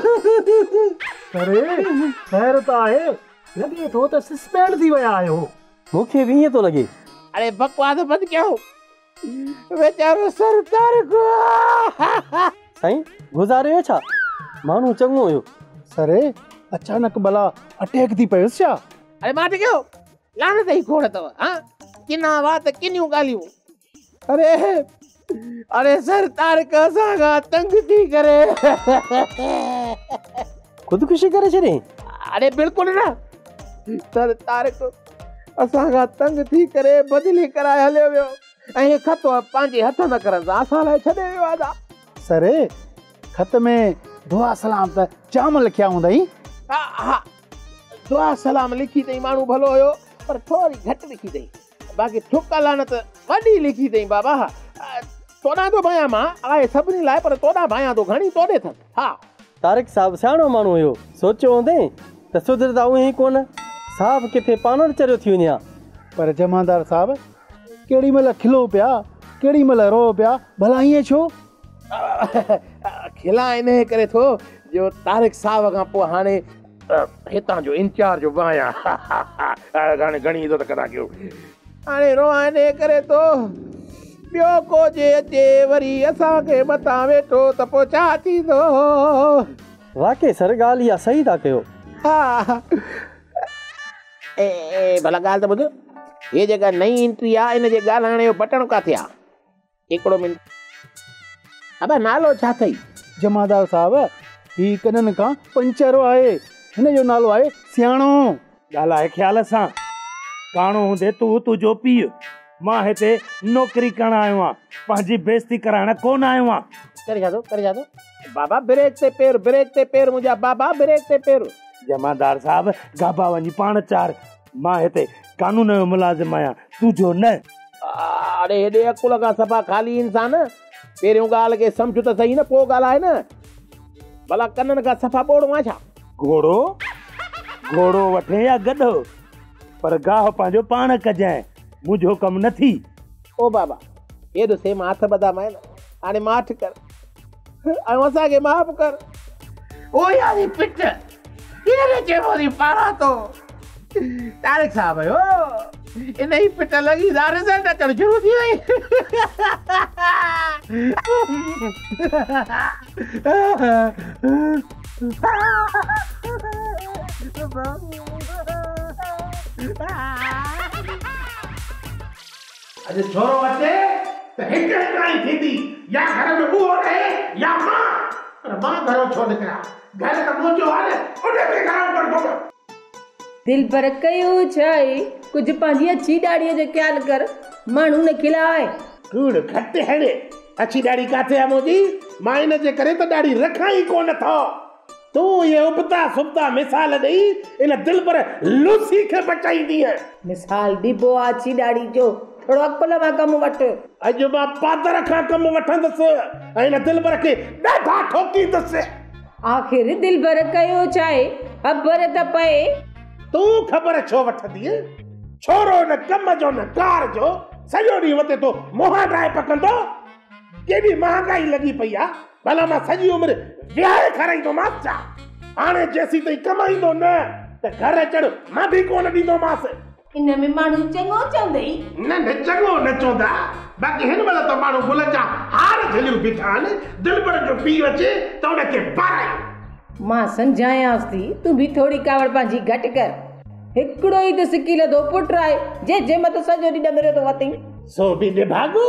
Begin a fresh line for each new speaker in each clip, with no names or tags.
अरे ख़ैर त आहे, लॻे थो त सस्पेंड थी विया आहियो।
मूंखे बि ईअं थो लॻे।
अरे बकवास बंदि कयो, वीचारो सर तारिक।
साईं गुज़ारे वियो छा? माण्हू चङो हुयो।
सर अचानक भला अटैक थी पियोसि छा?
अरे मां कयो लानत ई खोड़ अथव। हा किना वात किनियूं ॻाल्हियूं। अरे अरे सर तारिक असां खां तंग थी करे
ख़ुदकुशी करे छॾे।
अरे बिल्कुलु न, सर तारिक असां खां तंग थी करे बदिली कराए हलियो वियो ऐं ख़त पंहिंजे हथ न करण सां असां लाइ छॾे वियो आहे।
सर ख़त में दुआ सलाम त जाम लिखिया हूंदई।
हा हा दुआ सलाम लिखी अथई, माण्हू भलो हुयो पर थोरी घटि लिखी अथई, बाक़ी थुक लानत वॾी लिखी अथई। बाबा तोॾां थो भायां मां, आहे सभिनी लाइ पर तोॾां भायां थो, घणी तोॾे अथनि। हा
तारिक साहिबु सियाणो माण्हू हुयो, सोचियो हूंदे त सुधरंदा उहे ई कोन, साहिबु किथे पाण चरियो थी वञे हा।
पर जमादार साहिबु केॾी महिल खिलो पिया, केॾी महिल रो पिया, भला ईअं छो?
खिलां इन करे थो जो तारिक साहिब खां पोइ हाणे हितां जो इंचार्ज बि आहियां। हाणे घणी इज़त कंदा कयो। हाणे रोआं इन करे थो ॿियो को जे अचे वरी असांखे मथां वेठो त पोइ छा थींदो?
वाकई सर ॻाल्हि इहा सही था कयो।
हा ए भला ॻाल्हि त ॿुध, हीअ जेका नई एंट्री आहे इन जे ॻाल्हाइण जो बटण किथे आहे? हिकिड़ो मिंट। अबा नालो छा अथई?
जमादार साहिबु हीअ कननि खां पंचरो आहे, हिन जो नालो आहे सियाणो।
ॻाल्हाए ख़्याल सां, काणो हूंदे तूं तुंहिंजो पीउ, मां हिते नौकिरी करण आयो आहियां, पंहिंजी बेइज़ती कराइण कोन आयो आहियां।
करे छा थो, करे छा थो? बाबा ब्रेक ते पेर, ब्रेक ते पेर मुंहिंजा बाबा, ब्रेक ते पेर।
जमादार साहिबु गाबा वञी पाण चार, मां हिते कानून जो मुलाज़िम आहियां, तुंहिंजो न।
अरे हेॾे अकुल खां सफ़ा ख़ाली इंसान, पहिरियों ॻाल्हि खे सम्झ त सही न, पोइ ॻाल्हाए न। भला कननि खां सफ़ा ॿोड़ो आहे छा?
घोड़ो घोड़ो वठे या गॾो, पर गाह पंहिंजो पाण कजांइ, मुंहिंजो कमु न थी।
ओ बाबा हेॾो सेम हथ ॿधा मां न, हाणे माठ कर ऐं असांखे माफ़ कर। ओ यारी पिट कीअं चइबो थी पारातो तारिक साहिब हो, इन ई पिट लॻी रिज़ल्ट अचणु शुरू थी वई।
अॼु छोरो अचे त हिकु हिकिड़ाई थींदी, या घर में उहो रहे या मां। पर मां घरों छो निकिरां? घर त मुंहिंजो आहे न, उनखे घरों कढबो।
दिलबर कयो छाए, कुझु पंहिंजी अच्छी ॾाढ़ीअ जो ख़्यालु कर, माण्हू न खिलाए।
कूड़ घटि हणे, अच्छी ॾाढ़ी किथे आहे मुंहिंजी? मां इन जे करे त ॾाढ़ी रखां ई कोन थो। तूं इहे उबता सुबता मिसाल ॾेई इन दिलबर लूसी खे बचाईंदीअ।
मिसाल ॾिबो आहे अच्छी ॾाढ़ी जो, थोरो अकुल मां कमु वठि।
अॼु मां पादर खां कमु वठंदुसि ऐं इन दिलबर खे ॾाढा ठोकींदुसि।
आख़िर दिलबर कयो छाए, ख़बर त पए।
तूं ख़बर छो वठंदीअ? छोरो न कम जो न कार जो, सॼो ॾींहुं वते थो मुंहं ॾाए पकंदो। केॾी महांगाई लॻी पई आहे, भला मां सॼी उमिरि विहाए खाराईंदोमांसि छा? हाणे जेसीं ताईं कमाईंदो न त घर अचण मां बि कोन ॾींदोमांसि।
इन में माण्हू चङो चवंदई?
न न चङो न चवंदा, बाक़ी हिन महिल त माण्हू गुलनि जा हार झलियूं बीठा आहिनि। दिलबर जो पीउ अचे त हुनखे पाराए।
मां सम्झायांसि थी, तूं बि थोरी कावड़ पंहिंजी घटि कर। हिकिड़ो ई त सिकी लधो पुटु आहे, जंहिंजे मथां सॼो ॾींहुं ॾमरियो थो वतई।
सो बि निभाॻो,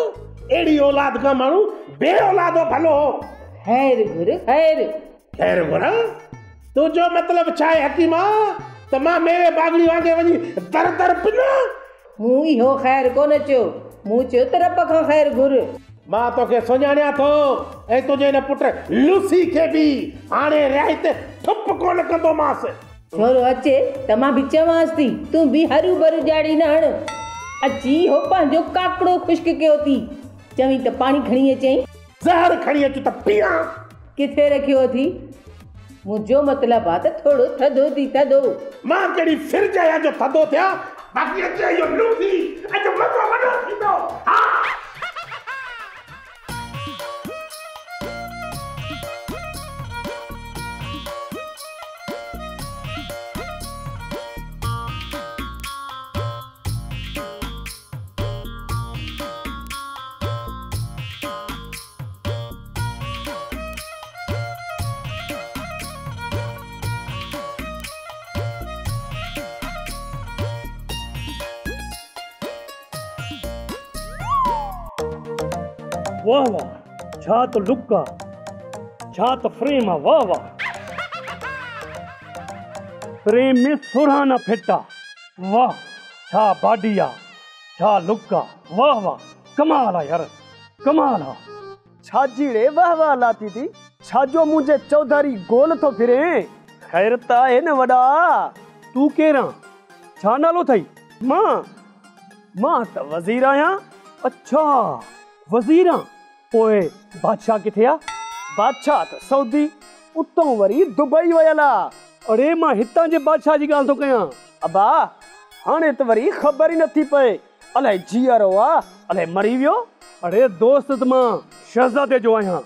अहिड़ी औलाद खां माण्हू बे औलादो भलो हो।
ख़ैर घुर, ख़ैर
ख़ैर घुर। तुंहिंजो मतिलबु छा आहे हकीमा, त मां मेवे बागड़ी वांगे वञी दर दर पिना?
मूं इहो ख़ैर कोन चयो, मूं चयो त रब खां ख़ैर घुर।
मां तोखे सुञाणियां थो ऐं तुंहिंजे हिन पुट लूसी खे बि हाणे रिआयत ठुप कोन कंदोमांसि।
छोरो अचे त मां बि चवांसि थी, तूं बि हरू भरू ॼाड़ी न हण। अची हो पंहिंजो काकड़ो ख़ुश्क कयो थी, चवी त पाणी खणी अचई।
ज़हर खणी अच त पीआं।
किथे रखियो अथी? मुंहिंजो मतिलबु आहे त थोरो थधो थी, थधो।
मां कहिड़ी फिर आहियां जो थधो थियां? बाक़ी अचे इहो लूसी, अॼु मज़ो वॾो थींदो। हा
वाह वाह, छा त लुक आहे, छा त फ्रेम आहे, वाह वाह। फ्रेम में 16 न फिट आहे, वाह। छा बॉडी आहे, छा लुक आहे, वाह वाह, कमाल आहे यार, कमाल आहे।
छा जीड़े वाह वाह लाती थी, छा जो मुंहिंजे चौधारी गोल थो फिरे। ख़ैर त आहे न वॾा,
तूं केरु आहीं? छा नालो अथई?
मां मां त वज़ीर आहियां।
अच्छा वज़ीर आहीं, पोइ बादशाह किथे आहे?
बादशाह त सऊदी, उतां वरी दुबई वियल आहे।
अरे मां हितां जे बादशाह जी ॻाल्हि थो कयां।
अबा हाणे त वरी ख़बर ई नथी पए, अलाए जीअरो आहे अलाए मरी वियो।
अरे दोस्त त मां शहज़ादे जो आहियां,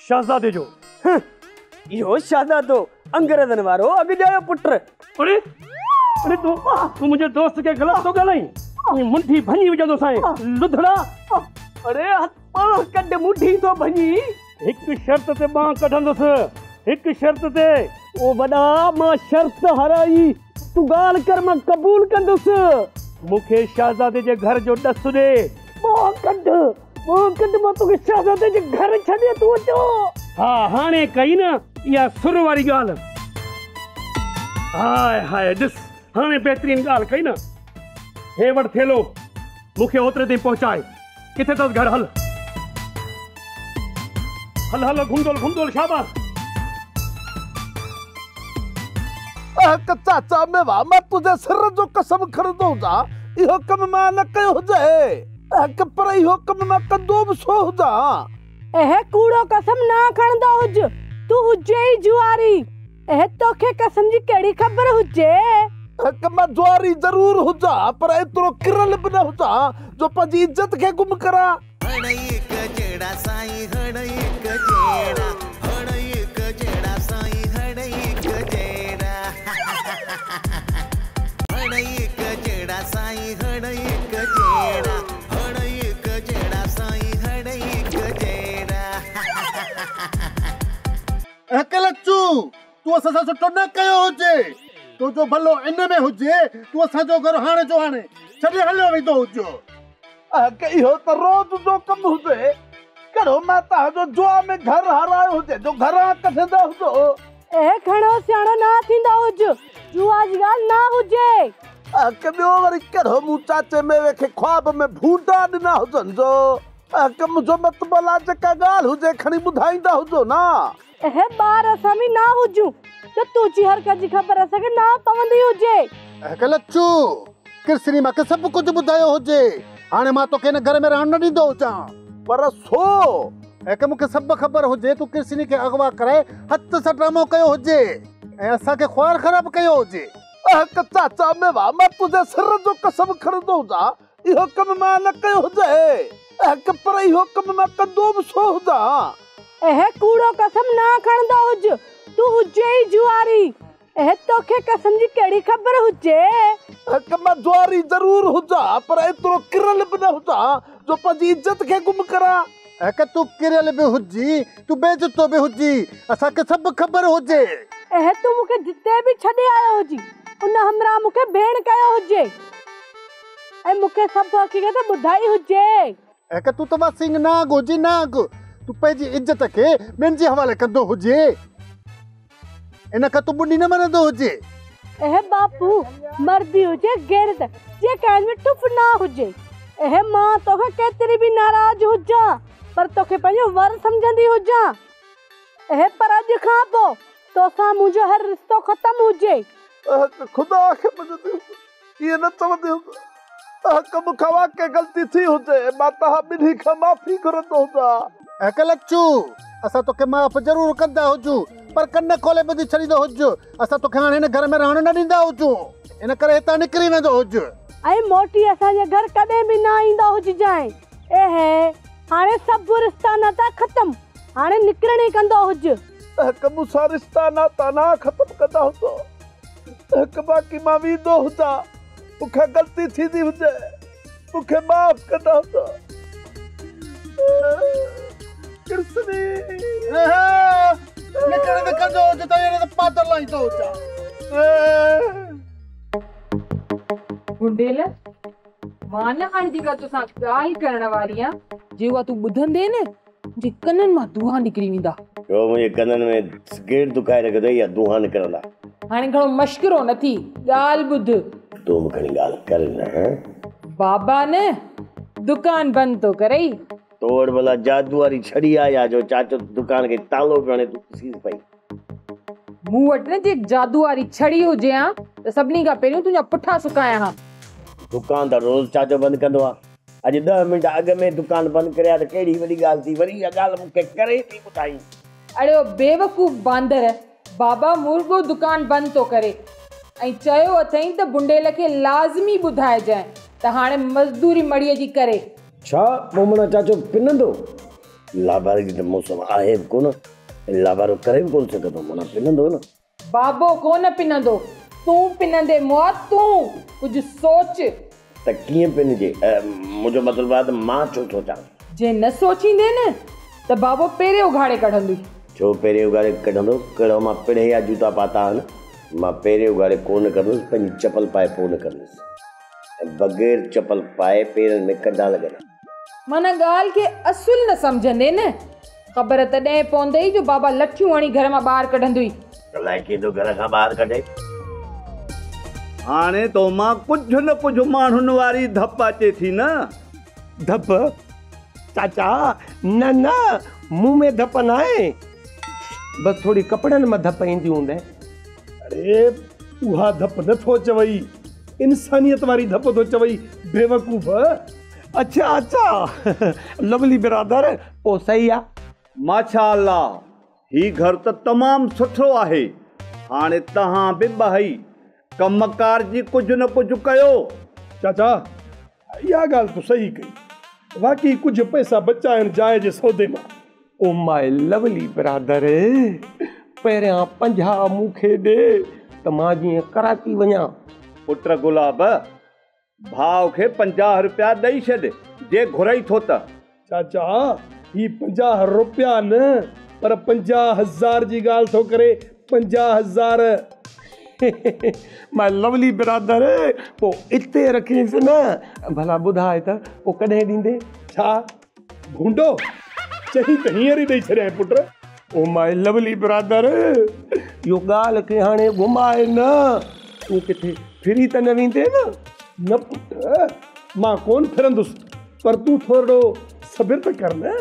शहज़ादे जो।
इहो शहज़ादो अंग्रेज़नि वारो अॻु ॼायो पुट।
अरे अरे तूं तूं मुंहिंजे दोस्त खे ग़लति थो ॻाल्हाईं, मुंडी भञी विझंदोसांइ लुधड़ा।
अरे बांह कढ, मुंडी थो भञी।
हिकु शर्त ते बांह कढंदुसि, हिकु शर्त ते।
ओ वॾा, मां शर्त हराई, तूं ॻाल्हि कर, मां क़बूल कंदुसि।
मूंखे शहज़ादे जे घर जो ॾस ॾे।
बांह कढ, बांह कढ, मां तोखे शहज़ादे जे घर छॾे थो अचो।
हा हाणे कई न इहा सुर वारी ॻाल्हि। हाय हाय ॾिस, हाणे बहितरीन ॻाल्हि कई न। हे वटि थेलो, मूंखे ओतिरे ताईं पहुचाए। किथे अथसि घर? हल हल हल, घुमदोल घुमदोल, शाबाश।
चाचा मेवा, मां तुंहिंजे सिर जो कसम खणंदो हुजां, इहो कमु मां न कयो हुजे, पर इहो कमु मां कंदो बि छो हुजां।
एहे कूड़ो कसम न खणंदो हुज, तूं हुजे ई जुआरी। एहे तोखे कसम जी कहिड़ी ख़बर हुजे?
मां जुआरी ज़रूरु हुजां, पर एतिरो किरल बि न हुजां जो पंहिंजी इज़त खे गुम करां।
लच्चू, तूं असां सां सुठो न कयो हुजे, तुंहिंजो भलो इन में हुजे, तूं असांजो घर हाणे जो हाणे छॾे हलियो वेंदो हुजो।
इहो त रोज़ जो कमु हुजे, कहिड़ो मां तव्हांजो जुआ में घर हारायो हुजे जो घरां कढंदा हुजो।
ए घणो सियाणो न थींदो हुज, जुआ जी ॻाल्हि न हुजे।
ॿियो वरी कहिड़ो मूं चाचे मेवे खे ख़्वाब में भूंडा ॾिना हुजनि जो मुंहिंजो मतिलबु आहे जेका ॻाल्हि हुजे खणी ॿुधाईंदा हुजो न।
एहे ॿार असां बि न हुजूं त तुंहिंजी हरकत जी ख़बर असांखे न पवंदी हुजे।
लच्चू, कृष्णी मूंखे सभु कुझु ॿुधायो हुजे, हाणे मां तोखे हिन घर में रहणु न ॾींदो हुजां।
पर छो?
मूंखे सभु ख़बर हुजे, तूं कृष्णी खे अॻवा कराए हथ सां ड्रामो कयो हुजे ऐं असांखे ख़्वार ख़राबु कयो हुजे।
चाचा मेवा, मां तुंहिंजे सिर जो कसम खणंदो हुजां, इहो कमु मां न कयो हुजे, पर इहो कमु मां कंदो बि छो हुजां।
एहे कूड़ो कसम न खणंदो हुज, तूं हुजे ई जुआरी। एहे तोखे कसम जी कहिड़ी ख़बर हुजे?
मां जुआरी ज़रूरु हुजां, पर एतिरो किरल बि न हुजां जो पंहिंजी इज़त खे गुम करां।
तूं किरल बि हुजी, तूं बेइज़तो बि हुजी, असांखे सभु ख़बर हुजे।
एहे तूं मूंखे जिते बि छॾे आयो हुजी, उन हमरा मूंखे भेण कयो हुजे ऐं मूंखे सभु हक़ीक़त ॿुधाई हुजे।
तूं त वसिंग नाग हुजी, नाग। तूं पंहिंजी इज़त खे ॿियनि जे हवाले कंदो हुजे, इन खां तूं ॿुॾी न मञंदो हुजे।
एहे बापू, मर्दी हुजे गैरत, जेका हिन में टुफ न हुजे। एहे मां तोखे केतिरी बि नाराज़ हुजां, पर तोखे पंहिंजो वर सम्झंदी हुजां। एहे पर अॼु खां पोइ तोसां मुंहिंजो हर रिश्तो ख़तमु हुजे।
ख़ुदा खे मञंदी ईअं न चवंदी हुजे। मूंखां वाकई ग़लती थी हुजे, मां तव्हां ॿिन्ही खां माफ़ी घुरंदो हुजां।
लच्चू, असां तोखे माफ़ ज़रूरु कंदा हुजूं, पर कन खोले ॿुधी छॾींदो हुज। असां तोखे हाणे हिन घर में रहणु न ॾींदा हुजूं, इन करे हितां निकिरी वेंदो हुज
ऐं मोटी असांजे घर कॾहिं बि न ईंदो हुजजांइ। एहे हाणे सभु रिश्ता नाता ख़तमु, हाणे निकिरण ई कंदो हुज।
मूंसां रिश्ता नाता न ख़तमु कंदा हुजो, बाक़ी मां वेंदो हुजां, मूंखां ग़लती थींदी हुजे, मूंखे माफ़ कंदा हुजो। कृष्णी
निकिरण कंदो हुज त पादर लाहींदो हुजां।
गुंडेल, मां न हाणे जेका तोसां ॻाल्हि करण वारी आहियां, जे उहा तूं ॿुधंदे न
मुंहिंजे कननि मां दुहा निकिरी वेंदा।
छो मुंहिंजे कननि में सिगरेट दुखाए रखंदई या दुहा निकिरंदा?
हाणे घणो मश्किरो न थी, ॻाल्हि ॿुध।
तूं बि घणी ॻाल्हि कर न।
बाबा न दुकान बंदि थो करई।
तो वटि भला जादू वारी छड़ी आहे या जो चाचो दुकान खे तालो पियो हणे, तूं ॾिसीस पई?
मूं वटि न जे जादू वारी छड़ी हुजे हा त सभिनी खां पहिरियों तुंहिंजा पुठा सुकायां हा।
दुकान त रोज़ चाचो बंदि कंदो आहे, अॼु 10 मिंट अॻु में दुकान बंदि करे हा त कहिड़ी वॾी ॻाल्हि थी, वरी इहा ॻाल्हि मूंखे करे थी ॿुधाई।
अड़े बेवकूफ़ बांदर, बाबा मुर्गो दुकान बंदि थो करे ऐं चयो अथई त बुंडेल खे लाज़मी ॿुधाइजांइ त हाणे मज़दूरी मड़ीअ जी करे।
छा पोइ माना चाचो पिनंदो? लाभारे जी त मौसम आहे बि कोन, लाभारो करे बि कोन सघंदो, माना पिनंदो न?
बाबो कोन पिनंदो, तूं पिनंदे मुआ, तूं कुझु सोच।
त कीअं पिनजे? मुंहिंजो मतिलबु आहे त मां छो सोचां?
जे न सोचींदे न त बाबो पेरे उघाड़े कढंदो।
छो पेरे उघाड़े कढंदो? कहिड़ो मां पिड़े जा जूता पाता आहिनि? मां पेरे उघाड़े कोन कंदुसि, पंहिंजी चपल पाए पोइ न कंदुसि, ऐं बग़ैर चपल पाए पेरनि में कंडा लॻंदा।
माना ॻाल्हि खे असुल न सम्झंदे न, ख़बर तॾहिं पवंदई जो बाबा लठियूं हणी घर मां ॿाहिरि कढंदो।
अलाए कंहिंजो घर खां ॿाहिरि कढे।
हाणे तो मां कुझु न कुझु माण्हुनि वारी धप अचे थी न।
धप? चाचा न न, मुंह में धप न आहे, बसि थोरी कपिड़नि मां धप ईंदी हूंदे।
अरे उहा धप नथो चवई, इंसानियत वारी धप थो चवई, बेवकूफ़।
अच्छा अच्छा लवली बिरादर, पोइ सही आहे।
माशाअल्लाह, ही घर त तमामु सुठो आहे। हाणे तव्हां बि ॿई कमकार जी कुझु न कुझु कयो।
चाचा इहा ॻाल्हि तो सही कई, वाकई कुझु पैसा बचा आहिनि जाइ जे सौदे मां।
ओ my lovely brother, पहिरियां 50 मूंखे ॾे त मां जीअं कराची वञा।
पुट गुलाब, भाउ खे 50 रुपया ॾेई छॾ, जे घुरई थो त।
चाचा ही 50 रुपया न पर 50,000 जी ॻाल्हि थो करे, 50,000।
My lovely brother, पोइ इते रखीसि न, भला ॿुधाए त पोइ कॾहिं ॾींदे?
छा भूंडो चई त हींअर ई ॾेई छॾियां पुट।
ओ my lovely brother, इहो ॻाल्हि खे हाणे घुमाए न, तूं किथे फिरी त न वेंदे न?
न पुट, मां कोन फिरंदुसि, पर तूं थोरो सब्र त कर न।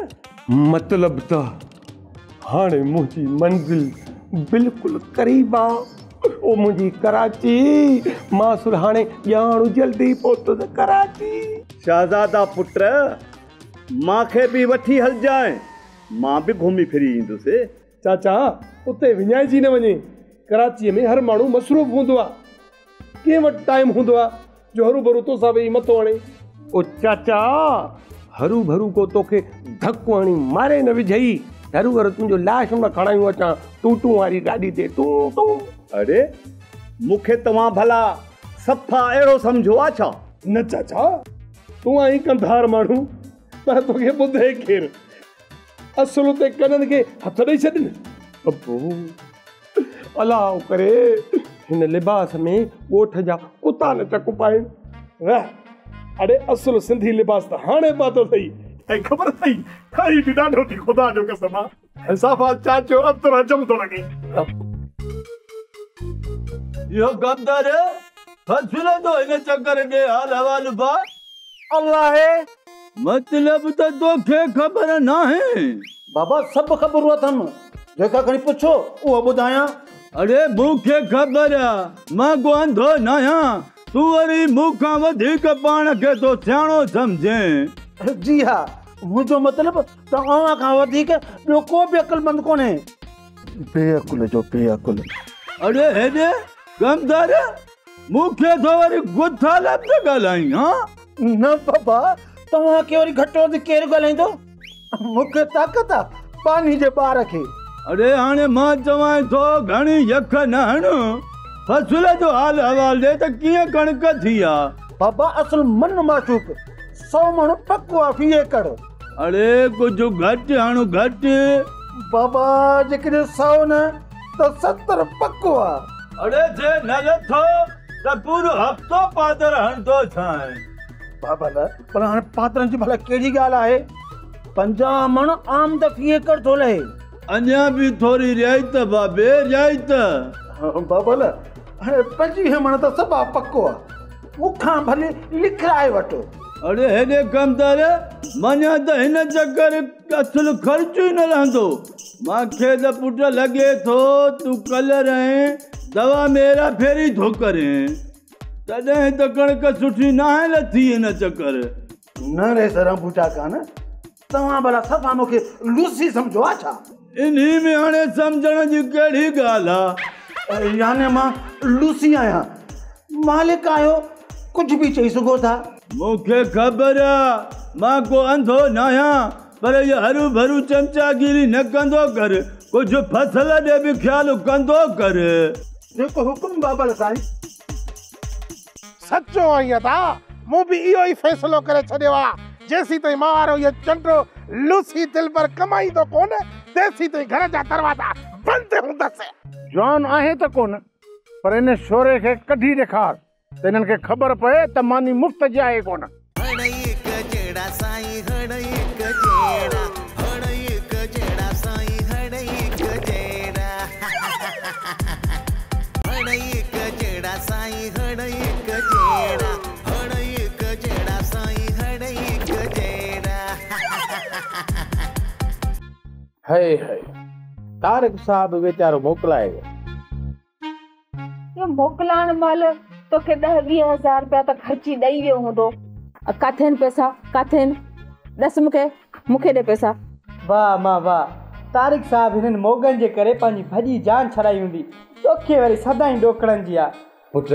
मतिलब त हाणे मुंहिंजी मंज़िल बिल्कुलु क़रीब आहे। ओ मुंहिंजी कराची, मां सुर हाणे ॼाणु जल्दी पहुतुसि कराची।
शहज़ादा पुट, मूंखे बि वठी हलजांइ, मां बि घुमी फिरी ईंदुसि।
चाचा उते विञाइजी न वञे, कराचीअ में हर माण्हू मसरूफ़ हूंदो आहे, कंहिं वटि टाइम हूंदो आहे जो हरू भरू तोसां वेही मथो हणे।
ओ चाचा, हरू भरू को तोखे धक हणी मारे न विझई, हरू भरू तुंहिंजो लाश न खणायूं अचां टूं टूं वारी गाॾी ते टूं टूं।
अरे मूंखे तव्हां भला सफ़ा अहिड़ो सम्झो आहे छा?
न चाचा, तूं आहीं कंधार माण्हू, पर तोखे ॿुधे केरु? असुल ते कननि खे हथ ॾेई छॾनि।
अबो अलाह करे हिन लिबास में ॻोठ जा कुता न चक पाइनि।
वाह, अड़े असुल सिंधी लिबास त हाणे पातो अथई, ऐं ख़बर अथई ठाही बि ॾाढो थी, ख़ुदा जो कसम आहे। साफ़ा चाचो अतरो अजम थो लॻे।
इहो गंदर फसल थो हिन चक्कर ॾे हाल हवाल बा।
अल्लाह है,
मतिलब त तोखे ख़बर नाहे।
बाबा सभु ख़बरूं अथनि, जेका खणी पुछो उहो ॿुधायां।
अरे मूंखे ख़बर आहे, मां को अंधो न आहियां, तूं वरी मूंखां वधीक पाण खे थो सियाणो सम्झे।
जी हा, मुंहिंजो मतिलबु त अव्हां खां वधीक ॿियो को बि अक़लमंद कोन्हे। बेअकुल जो बेअकुल।
अरे हेॾे गमदार, मूंखे थो वरी गुथा लफ़्ज़ ॻाल्हाई। हा
न बाबा, तव्हांखे वरी घटि वधि केरु ॻाल्हाईंदो? मूंखे ताक़त आहे पाणी जे ॿार खे।
अरे हाणे मां चवां थो घणी यख न हण, फसल जो हाल हवाल ॾे त कीअं कणिक थी आहे।
बाबा असुल मन माशूक 100 मण पको आहे फ़ी एकड़।
अरे कुझु घटि हण घटि।
बाबा जेकॾहिं 100 न त 70 पको आहे।
अरे जे न लथो त पूरो हफ़्तो पादर हणंदो छांइ।
बाबा न, पर हाणे पादरनि जी भला कहिड़ी ॻाल्हि आहे?
50 मण आम दफ़ी एकड़ थो लहे।
अञा बि थोरी रियायत बाबे, रियायत।
बाबल, हाणे 25 मण त सभा पको आहे, मूंखां भले लिखाए वठो।
अरे हेॾे कमदार, माना त हिन चक्कर असुलु ख़र्चु ई न रहंदो। मूंखे त पुट लॻे थो तूं कलर ऐं दवा में हेरा फेरी थो करें, तॾहिं त कणिक सुठी नाहे लथी हिन चक्कर।
न रे सर बूटा कान, तव्हां भला सफ़ा मूंखे लूसी सम्झो आहे छा?
इन्ही में हाणे सम्झण जी कहिड़ी ॻाल्हि आहे?
यानी मां लूसी आहियां, मालिक आहियो, कुझु बि चई सघो था।
मूंखे ख़बर आहे, मां को अंधो न आहियां, पर इहो हरू भरू चमचागिरी न कंदो कर, कुझु फसल ॾे बि ख़्यालु कंदो कर।
जेको हुकुम बाबल साईं।
सचो आहीं अदा, मूं बि इहो ई फ़ैसिलो करे छॾियो आहे, जेसीं ताईं मां वारो इहो चंडो लूसी दिलबर कमाईंदो कोन, तेसीं ताईं घर जा दरवाज़ा बंदि हूंदसि।
जवान आहे त कोन, पर इन शोरे खे कढी ॾेखार त इन्हनि खे ख़बर पए त मानी मुफ़्त जी आहे कोन।
हे हे, तारिक साहब वीचारो मोकिलाए वियो।
इहो मोकिलाइण महिल तोखे 10-20 हज़ार रुपया त ख़र्ची ॾेई वियो हूंदो। काथे आहिनि पैसा? काथे आहिनि? ॾस मूंखे, मूंखे ॾे पैसा।
वाह मां वाह, तारिक साहब हिननि मोगनि जे करे पंहिंजी भॼी जान छॾाई हूंदी, तोखे वरी सदाईं ॾोकड़नि जी आहे।
पुट,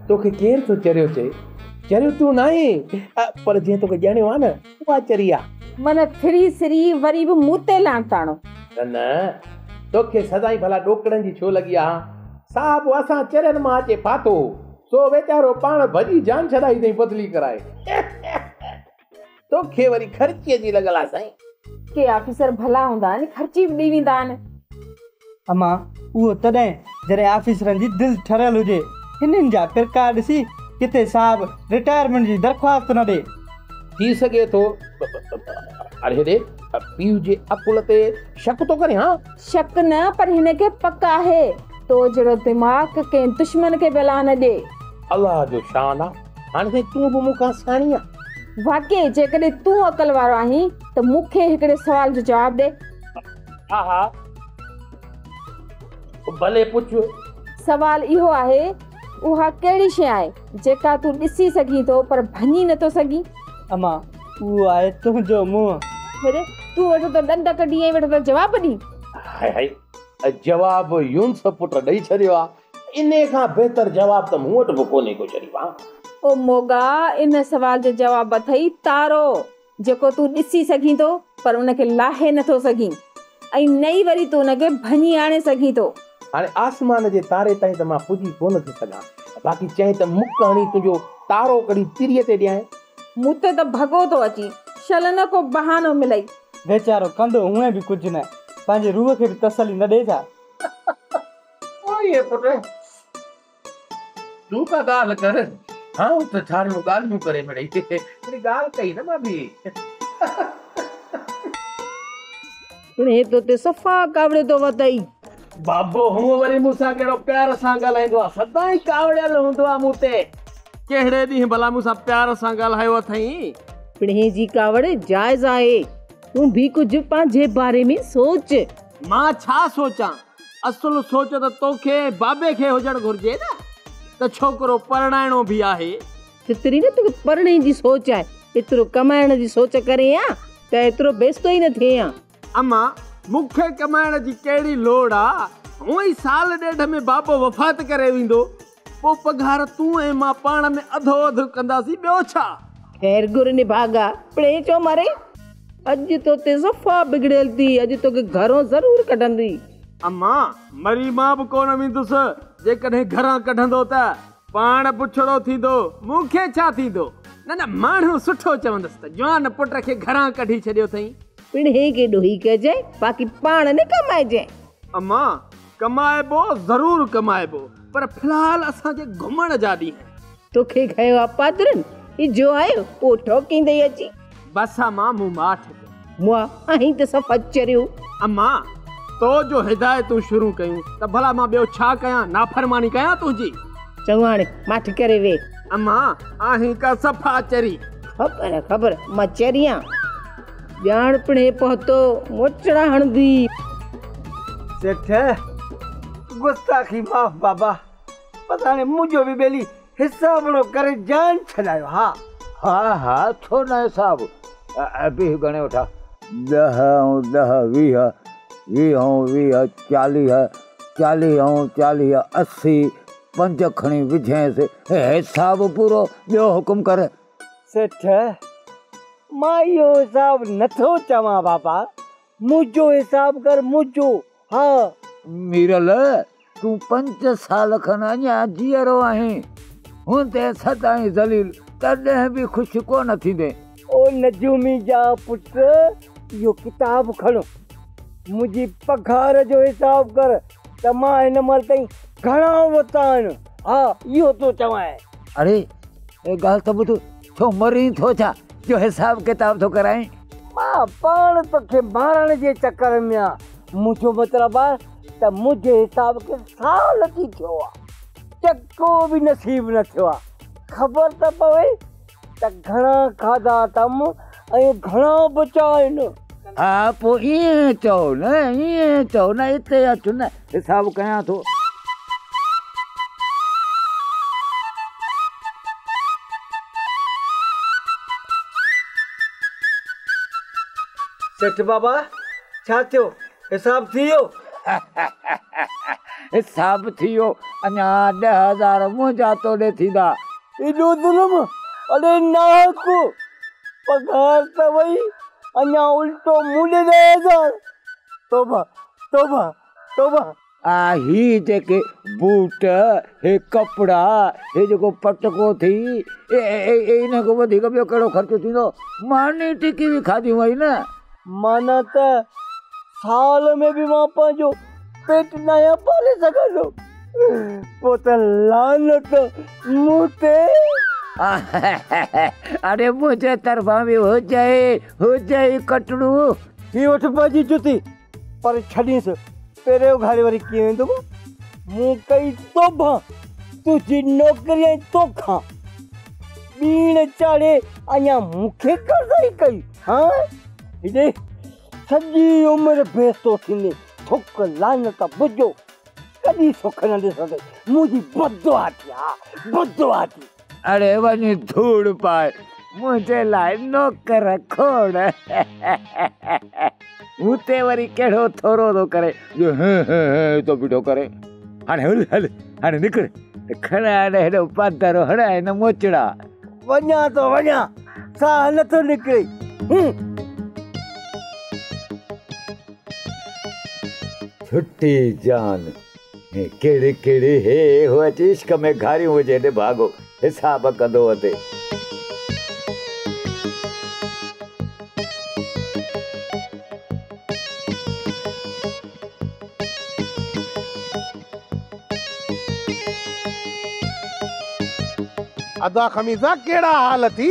तोखे केरु थो चरियो चए? चरियो तूं न आहीं, पर जीअं तोखे ॼणियो आहे न, उहा चरी आहे।
मन फिरी सिरी वरी बि मूं ते लाण ताणो।
न न, तोखे सदाईं भला ॾोकड़नि जी छो लॻी आहे? साहब असां चरियनि मां अचे फाथो, सो वीचारो पाण भॼी जान छॾाई अथई बदिली कराए। तोखे वरी ख़र्चीअ जी लॻल आहे साईं।
के ऑफिसर भला हूंदा आहिनि, ख़र्ची बि ॾेई वेंदा आहिनि।
अम्मा, उहो तॾहिं जॾहिं ऑफिसरनि जी दिलि ठरियल हुजे। हिननि जा प्रकार ॾिसी किथे साहब रिटायरमेंट जी दरख़्वास्त न ॾे।
थी सघे थो। अरे हेॾे पीउ जे अकुल ते शक थो करे। हा,
शक न, पर हिन खे पक आहे तो जहिड़ो दिमाग़ कंहिं दुश्मन खे भला न ॾे।
अलाह जो शान आहे। हाणे साईं तूं बि मूंखां सियाणी आहीं।
वाकई जेकॾहिं तूं अकल वारो आहीं त मूंखे हिकिड़े सवाल जो जवाबु ॾे।
हा हा, भले पुछ।
सवाल इहो आहे, उहा कहिड़ी शइ आहे जेका तूं ॾिसी सघीं थो पर भञी नथो सघीं?
अम्मा, उहो आहे तुंहिंजो मुंहुं।
अरे तूं वेठो त ॾंद कढी ऐं वेठो त जवाबु ॾी।
हाय हाय, जवाबु यूनुस पुट ॾेई छॾियो आहे, इन खां बहितर जवाबु त मूं वटि बि कोन्हे को शरीफ़।
ओ मोगा, इन सवाल जो जवाबु अथई तारो, जेको तूं ॾिसी सघीं थो पर उनखे लाहे नथो सघीं ऐं न ई वरी तूं उनखे भञी आणे सघीं थो।
हाणे आसमान जे तारे ताईं त मां पुॼी कोन थो सघां, बाक़ी चई त मुक हणी तुंहिंजो तारो कढी तिरीअ ते ॾियांइ।
मूं ते त भॻो थो अची, शल न को बहानो मिलई।
वीचारो कंदो हूअं बि कुझु न, पंहिंजे रूह खे बि तसली न ॾे छा?
ओए पुट, तूं का ॻाल्हि कर। हा, त छारियूं ॻाल्हियूं करे मिड़ई, हिकिड़ी ॻाल्हि कई न मां बि।
हे तो ते सफ़ा कावड़े थो वतई।
बाबो हूअं वरी मूंसां कहिड़ो प्यार सां ॻाल्हाईंदो आहे, सदाईं कावड़ियल हूंदो आहे मूं ते। कहिड़े ॾींहुं भला मूंसां प्यार सां ॻाल्हायो अथई?
पिणहे जी कावड़ जाइज़ आहे, तूं बि कुझु पंहिंजे बारे में सोच।
मां छा सोचां? असुलु सोच त तोखे बाबे खे हुजणु घुरिजे न, त छोकिरो परणाइणो बि आहे।
जेतिरी न तोखे परणे जी सोच आहे, एतिरो कमाइण जी सोच करे हा त एतिरो बेस्तो ई न थिए हा।
अम्मा, मूंखे कमाइण जी कहिड़ी लोड़ आहे? हूअं ई साल ॾेढ में बाबो वफ़ात करे वेंदो, पोइ पघार तूं ऐं मां पाण में अधो अधु कंदासीं, ॿियो छा?
ख़ैर गुर निभागा, पिणे छो मरे? अॼु तो ते सफ़ा बिगड़ियल थी, अॼु तोखे घरों ज़रूरु कढंदी।
अम्मा, मरी मां बि कोन वेंदुसि, जेकॾहिं घरां कढंदो त पाण पुछड़ो थींदो, मूंखे छा थींदो? न न, माण्हू सुठो चवंदसि त जवान पुट खे घरां कढी छॾियो अथई।
पिणे खे ॾोही कजांइ, बाक़ी पाण न कमाइजांइ।
अम्मा, कमाइबो ज़रूरु कमाइबो, पर फ़िलहाल असांजे घुमण जा ॾींहं।
तोखे खयो आहे पादरनि, जो आयो उहो ठोकींदई अची।
बसि अम्मा, मूं माठ कई।
मुआ आहीं त सफ़ा चरियो।
अम्मा तो जो हिदायतूं शुरू कयूं त भला मां ॿियो छा कयां, नाफरमानी कयां तुंहिंजी?
चङो हाणे माठ करे वे।
अम्मा आहीं का सफ़ा चरी।
ख़बर ख़बर मां चरियां। ॼाण पिणे पहुतो मोचड़ा हणंदी।
सेठ गुस्ताखी माफ़ बाबा, पर हाणे मुंहिंजो बि ॿेली हिसाबड़ो करे जान छॾायो। हा
हा हा छो न हिसाब बीह गणे वठा। 10 ऐं 10 20, 20 ऐं 20 40, 40 ऐं 40 80, 5 खणी विझेंसि, हिसाब पूरो, ॿियो हुकुम कर।
सेठ मां इहो हिसाब नथो चवां बाबा, मुंहिंजो हिसाब कर मुंहिंजो। हा
मीरल तूं 5 साल खनि अञा जीअरो आहीं, हूंदे सदाईं ज़लील, तॾहिं बि ख़ुशि कोन थींदे।
ओ नजूमी जा पुट, इहो किताब खणो, मुंहिंजी पघार जो हिसाब कर त मां हिन महिल ताईं घणा वरिता आहिनि। हा इहो थो चवां।
अरे ए ॻाल्हि त ॿुध, छो मरी थो छा जो हिसाब किताब थो कराईं?
मां पाण तोखे मारण जे चक्कर में आहियां। मुंहिंजो मतिलबु आहे त मुंहिंजे हिसाब खे साल थी थियो आहे, चको बि नसीब न थियो आहे। ख़बर त पवे त घणा खाधा अथमि ऐं घणा बचा आहिनि।
हा पोइ ईअं चओ न, ईअं चओ न, हिते अचु न, हिसाब कयां थो।
सेठ बाबा छा थियो, हिसाब थी वियो?
हिसाब थी वियो, अञा 10,000 मुंहिंजा तोॾे थींदा।
एॾो ज़ुल्म! अरे नाहक, पघार त वई, अञा उल्टो मूं ॾे 10,000। तौबा तौबा तौबा।
आ ही जेके बूट, हे कपिड़ा, हे जेको पटको थी, इन खां वधीक ॿियो कहिड़ो ख़र्चो थींदो? मानी टिकी बि खाधी वई न।
माना त साल में बि मां पंहिंजो पेट न आहियां पाले सघंदो, पोइ त लानत मूं ते।
अरे मुंहिंजे तरफ़ां बि हुजे हुजे कटड़ू।
ही वठि पंहिंजी जुती, पर छॾींसि पहिरियों उघाड़े वरी कीअं वेंदो? मूं कई तोबा, तुंहिंजी नौकरी ऐं तोखां ॿीण चाढ़े अञा मूंखे कर्ज़ाई कई। हा हेॾे सॼी उमिरि बेस्तो थींदे, थुक लानत बुझो, कॾहिं सुख न ॾिसंदे। मुंहिंजी बदुआ थी, हा बदुआ थी।
अरे वञी धूड़ पाए, मुंहिंजे लाइ नौकर खोड़। हुते वरी कहिड़ो थोरो थो करे जो हे हे हे तो बीठो करे। हाणे हल हल, हाणे निकिर, खणा न हेॾो पादरो हणाए न मोचड़ा।
वञा थो वञा, साह नथो निकिरे।
छुट्टी जान, कहिड़े कहिड़े हे हो अची इश्क में घारियूं हुजे, हेॾे भाॻो हिसाब कंदो वते।
अदा खमीज़ा कहिड़ा हाल थी?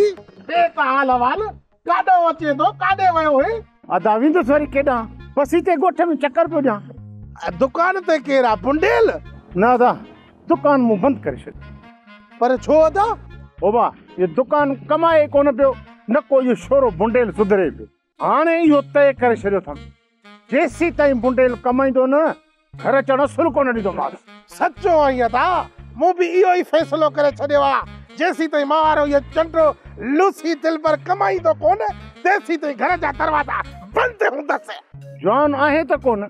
ॾे त हाल अवाल, काॾो अचे थो, काॾे वियो हुई?
अदा वेंदुसि वरी केॾां, बसि हिते ॻोठ में चकर पियो ॾियां।
दुकान ते केरु आहे? बुंडेल?
न अदा, दुकान मूं बंदि करे छॾियो।
पर छो अदा?
ओ बा, इहो दुकान कमाए कोन पियो, न को इहो छोरो बुंडेल सुधरे पियो। हाणे इहो तय करे छॾियो अथमि, जेसी ताईं बुंडेल कमाईंदो न, घर अचण असुलु कोन ॾींदोमांसि।
सचो आहीं अदा, मूं बि इहो ई फ़ैसिलो करे छॾियो आहे, जेसी ताईं मां वारो इहो चंडो लूसी दिलबर कमाईंदो कोन, तेसी ताईं घर जा दरवाज़ा बंदि हूंदसि।
जवान आहे त कोन,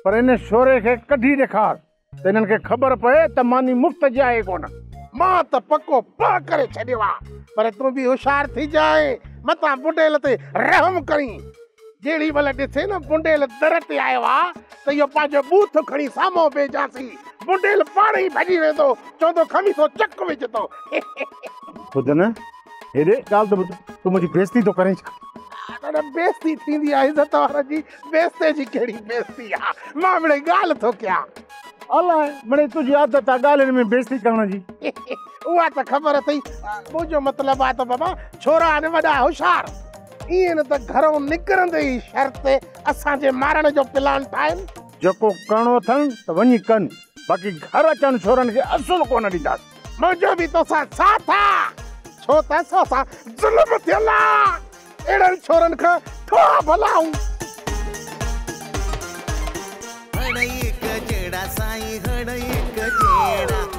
पर इन छोरे खे कढी ॾेखार त इन्हनि खे ख़बर पए त मानी मुफ़्त जी आहे कोन।
मां त पको पह करे छॾियो आहे, पर तूं बि होशियार थी जाए, मतां बुंडेल ते रहम करीं। जहिड़ी महिल ॾिसे न बुंडेल दर ते आयो आहे त इहो पंहिंजो बूथ खणी साम्हूं भेजासीं, बुंडेल पाण ई भॼी वेंदो, चवंदो खमीसो चक विझंदो।
ॿुध न, हेॾे ॻाल्हि त ॿुध, तूं मुंहिंजी बेइज़ती थो करें छा?
पर बेइज़ती थींदी आहे इज़त वारनि जी, बेइज़ती जी कहिड़ी बेइज़ती आहे? मां मिड़ई ॻाल्हि थो कयां।
अलाए मिड़ई तुंहिंजी आदत आहे ॻाल्हियुनि में बेइज़ती करण जी।
उहा त ख़बर अथई। मुंहिंजो मतिलबु आहे त बाबा छोरा आहिनि वॾा होशियार, ईअं न त घरों निकिरंदे ई शर्त असांजे मारण जो प्लान ठाहिनि।
जेको करणो अथनि त वञी कनि, बाक़ी घर अचण छोरनि खे असुलु कोन ॾींदासीं।
मुंहिंजो बि तोसां साथ आहे, छो त असां सां ज़ुल्म थियल आहे। अहिड़नि छोरनि खां थोरा भला आहियूं।
हण हिक जहिड़ा साईं, हण हिक जहिड़ा।